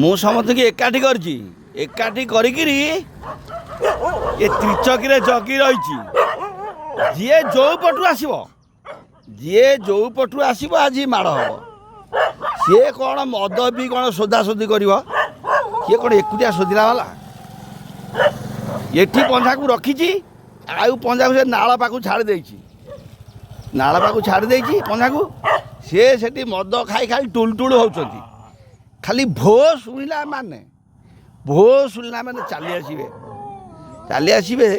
ମୁଁ ସମସ୍ତଙ୍କୁ ଏକାଠି କରିଛି। ଏକାଠି କରିକିରି ଏ ତ୍ରିଚକିରେ ଜଗି ରହିଛି। ଯିଏ ଯୋଉ ପଟୁ ଆସିବ, ଯିଏ ଯୋଉ ପଟୁ ଆସିବ, ଆଜି ମାଡ଼ ହବ। ସିଏ କ'ଣ ମଦ ବି କ'ଣ ଶୋଧାଶୋଧି କରିବ? ସିଏ କ'ଣ ଏକୁଟିଆ ଶୋଧିଲା ବାଲା? ଏଠି ପଞ୍ଝାକୁ ରଖିଛି, ଆଉ ପଞ୍ଝାକୁ ସେ ନାଳ ପାଖକୁ ଛାଡ଼ି ଦେଇଛି। ନାଳ ପାଖକୁ ଛାଡ଼ି ଦେଇଛି ପଞ୍ଝାକୁ। ସିଏ ସେଠି ମଦ ଖାଇ ଖାଇ ଟୁଲ ଟୁଲ ହେଉଛନ୍ତି। ଖାଲି ଭୋ ଶୁଣିଲା ମାନେ, ଭୋ ଶୁଣିଲା ମାନେ ଚାଲି ଆସିବେ, ଚାଲି ଆସିବେ।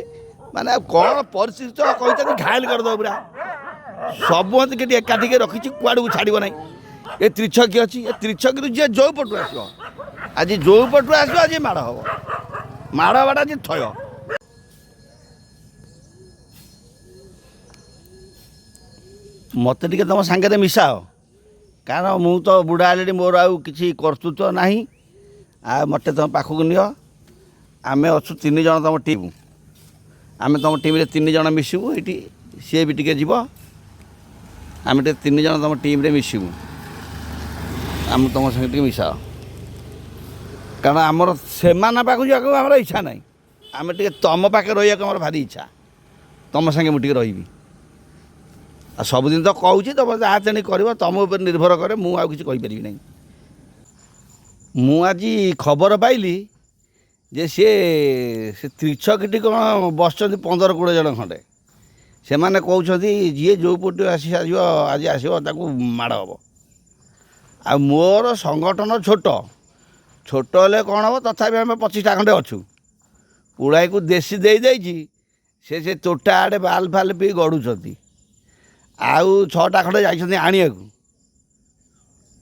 ମାନେ ଆଉ କ'ଣ ପରିସ୍ଥିତି ତ କହିଛନ୍ତି, ଘାୟଲ କରିଦେବ ପୁରା। ସବୁ କେଠି ଏକାଠିକି ରଖିଛି, କୁଆଡ଼କୁ ଛାଡ଼ିବ ନାହିଁ। ଏ ତ୍ରିଛକି ଅଛି, ଏ ତ୍ରିଛକିରୁ ଯିଏ ଯେଉଁ ପଟୁ ଆସିବ, ଆଜି ଯେଉଁ ପଟୁ ଆସିବ, ଆଜି ମାଡ଼ ହେବ। ମାଡ଼ ହେବାଟା ଆଜି ଥୟ। ମୋତେ ଟିକେ ତୁମ ସାଙ୍ଗରେ ମିଶାଅ, କାରଣ ମୁଁ ତ ବୁଢ଼ା ହେଲିଣି, ମୋର ଆଉ କିଛି କର୍ତ୍ତୃତ୍ୱ ନାହିଁ। ଆଉ ମୋତେ ତୁମ ପାଖକୁ ନିଅ। ଆମେ ଅଛୁ 3 ଜଣ ତୁମ ଟିମ୍। ଆମେ ତୁମ ଟିମ୍ରେ 3 ଜଣ ମିଶିବୁ। ଏଇଠି ସିଏ ବି ଟିକେ ଯିବ। ଆମେ ଟିକେ 3 ଜଣ ତୁମ ଟିମ୍ରେ ମିଶିବୁ। ଆମେ ତୁମ ସାଙ୍ଗେ ଟିକେ ମିଶାଅ, କାରଣ ଆମର ସେମାନଙ୍କ ପାଖକୁ ଯିବାକୁ ଆମର ଇଚ୍ଛା ନାହିଁ। ଆମେ ଟିକେ ତୁମ ପାଖରେ ରହିବାକୁ ଆମର ଭାରି ଇଚ୍ଛା। ତୁମ ସାଙ୍ଗେ ମୁଁ ଟିକେ ରହିବି। ଆଉ ସବୁଦିନ ତ କହୁଛି, ତୁମେ ଯାହା ତେଣି କରିବ ତୁମ ଉପରେ ନିର୍ଭର କରେ। ମୁଁ ଆଉ କିଛି କହିପାରିବି ନାହିଁ। ମୁଁ ଆଜି ଖବର ପାଇଲି ଯେ ସିଏ ସେ ତ୍ରିଛକିଟି କ'ଣ ବସିଛନ୍ତି 15-20 ଜଣ ଖଣ୍ଡେ। ସେମାନେ କହୁଛନ୍ତି, ଯିଏ ଯେଉଁ ପଟୁ ଆସି ଆସିବ, ଆଜି ଆସିବ, ତାକୁ ମାଡ଼ ହେବ। ଆଉ ମୋର ସଂଗଠନ ଛୋଟ ଛୋଟ ହେଲେ କ'ଣ ହେବ, ତଥାପି ଆମେ 25ଟା ଖଣ୍ଡେ ଅଛୁ। ପୁଳାଇକୁ ଦେଶୀ ଦେଇଦେଇଛି, ସେ ତୋଟା ଆଡ଼େ ବାଲ ଫାଲ ପିଇ ଗଡ଼ୁଛନ୍ତି। ଆଉ 6ଟା ଖଣ୍ଡେ ଯାଇଛନ୍ତି ଆଣିବାକୁ।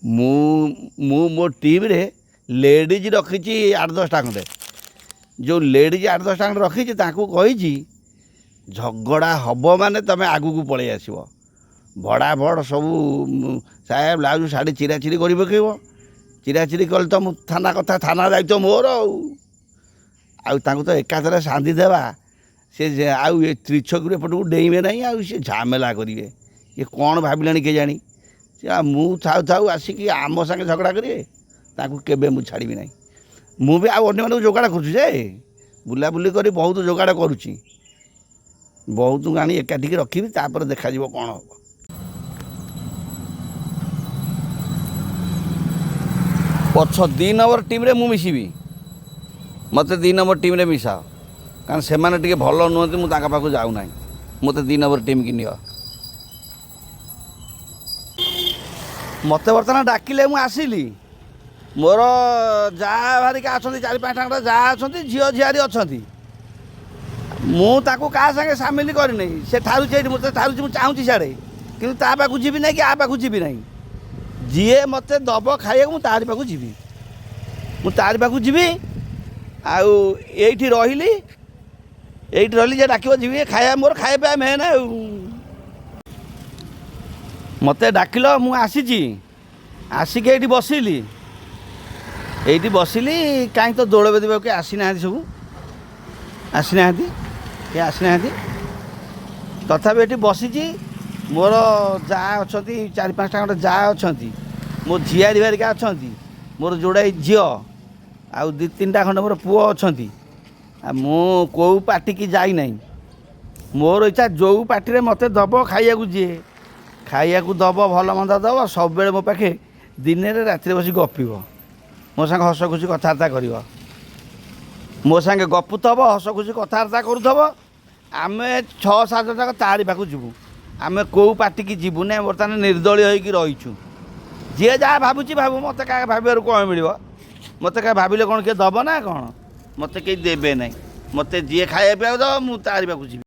ମୁଁ ମୋ ଟିମ୍ରେ ଲେଡ଼ିଜ୍ ରଖିଛି 8-10ଟା ଖଣ୍ଡେ। ଯେଉଁ ଲେଡ଼ିଜ୍ 8-10ଟା ଖଣ୍ଡେ ରଖିଛି, ତାଙ୍କୁ କହିଛି, ଝଗଡ଼ା ହେବ ମାନେ ତୁମେ ଆଗକୁ ପଳେଇ ଆସିବ। ଭଡ଼ା ଭଡ଼ ସବୁ ସାୟା ବ୍ଲାଉଜ୍ ଶାଢ଼ୀ ଚିରାଚିରି କରି ପକେଇବ। ଚିରାଚିରି କଲେ ତ ମୁଁ ଥାନା କଥା, ଥାନା ଦାୟିତ୍ୱ ମୋର। ଆଉ ତାଙ୍କୁ ତ ଏକାଥରେ ସାନ୍ଧି ଦେବା। ସେ ଆଉ ଏ ତ୍ରିଛକରୁ ଏପଟକୁ ଡେଇଁବେ ନାହିଁ। ଆଉ ସେ ଝାମେଲା କରିବେ। ଇଏ କ'ଣ ଭାବିଲାଣି କେଜାଣି? ସେ ଆଉ ମୁଁ ଥାଉ ଥାଉ ଆସିକି ଆମ ସାଙ୍ଗେ ଝଗଡ଼ା କରିବେ? ତାଙ୍କୁ କେବେ ମୁଁ ଛାଡ଼ିବି ନାହିଁ। ମୁଁ ବି ଆଉ ଅନ୍ୟମାନଙ୍କୁ ଯୋଗାଡ଼ କରୁଛି ଯେ, ବୁଲାବୁଲି କରି ବହୁତ ଯୋଗାଡ଼ କରୁଛି। ବହୁତ ଆଣି ଏକାଠିକି ରଖିବି, ତାପରେ ଦେଖାଯିବ କ'ଣ ହେବ। ପଛ 2 ନମ୍ବର ଟିମ୍ରେ ମୁଁ ମିଶିବି। ମୋତେ 2 ନମ୍ବର ଟିମ୍ରେ ମିଶାଅ, କାରଣ ସେମାନେ ଟିକେ ଭଲ ନୁହନ୍ତି। ମୁଁ ତାଙ୍କ ପାଖକୁ ଯାଉନାହିଁ। ମୋତେ 2 ନମ୍ବର ଟିମ୍କି ନିଅ। ମୋତେ ବର୍ତ୍ତମାନ ଡାକିଲେ, ମୁଁ ଆସିଲି। ମୋର ଯାହା ଭାରିକା ଅଛନ୍ତି, 4-5ଟା ଖଣ୍ଡେ ଯାହା ଅଛନ୍ତି, ଝିଅ ଝିଆରୀ ଅଛନ୍ତି। ମୁଁ ତାକୁ କାହା ସାଙ୍ଗେ ସାମିଲ କରିନି। ସେ ଠାରୁଛି ଏଇଠି, ମୋତେ ଠାରୁଛି। ମୁଁ ଚାହୁଁଛି ସିଆଡ଼େ, କିନ୍ତୁ ତା ପାଖକୁ ଯିବି ନାହିଁ କି ଆ ପାଖକୁ ଯିବି ନାହିଁ। ଯିଏ ମୋତେ ଦେବ ଖାଇବାକୁ, ମୁଁ ତାରି ପାଖକୁ ଯିବି। ମୁଁ ତାରି ପାଖକୁ ଯିବି। ଆଉ ଏଇଠି ରହିଲି, ଏଇଠି ରହିଲି। ଯିଏ ଡାକିବ ଯିବି ଖାଇବା। ମୋର ଖାଇବା ପିଇବା ମେନ୍। ଆଉ ମୋତେ ଡାକିଲ, ମୁଁ ଆସିଛି। ଆସିକି ଏଇଠି ବସିଲି, ଏଇଠି ବସିଲି। କାହିଁ ତ ଦୋଳ ବେଦୀ କେହି ଆସିନାହାନ୍ତି, ସବୁ ଆସିନାହାନ୍ତି, କେହି ଆସିନାହାନ୍ତି। ତଥାପି ଏଠି ବସିଛି। ମୋର ଯାଆ ଅଛନ୍ତି, 4-5ଟା ଖଣ୍ଡେ ଯାଆ ଅଛନ୍ତି। ମୋ ଝିଆରୀ ଭାରିକା ଅଛନ୍ତି। ମୋର ଯୋଡ଼ାଏ ଝିଅ ଆଉ 2-3ଟା ଖଣ୍ଡେ ମୋର ପୁଅ ଅଛନ୍ତି। ଆଉ ମୁଁ କେଉଁ ପାର୍ଟିକି ଯାଇନାହିଁ। ମୋର ଇଚ୍ଛା, ଯେଉଁ ପାର୍ଟିରେ ମୋତେ ଦେବ ଖାଇବାକୁ, ଯିଏ ଖାଇବାକୁ ଦେବ, ଭଲ ମନ୍ଦ ଦେବ, ସବୁବେଳେ ମୋ ପାଖେ ଦିନରେ ରାତିରେ ବସି ଗପିବ, ମୋ ସାଙ୍ଗେ ହସ ଖୁସି କଥାବାର୍ତ୍ତା କରିବ, ମୋ ସାଙ୍ଗେ ଗପୁଥିବ, ହସ ଖୁସି କଥାବାର୍ତ୍ତା କରୁଥିବ, ଆମେ 6-7 ଯାକ ତାରି ପାଖକୁ ଯିବୁ। ଆମେ କେଉଁ ପାର୍ଟିକି ଯିବୁ ନା। ବର୍ତ୍ତମାନ ନିର୍ଦ୍ଦଳୀୟ ହେଇକି ରହିଛୁ। ଯିଏ ଯାହା ଭାବୁଛି ଭାବୁ। ମୋତେ କାହା ଭାବିବାରୁ କ'ଣ ମିଳିବ? ମୋତେ କାହା ଭାବିଲେ କ'ଣ କିଏ ଦେବ ନା କ'ଣ? ମୋତେ କେହି ଦେବେ ନାହିଁ। ମୋତେ ଯିଏ ଖାଇବା ପିଇବାକୁ ଦେବ, ମୁଁ ତାରି ପାଖକୁ ଯିବି।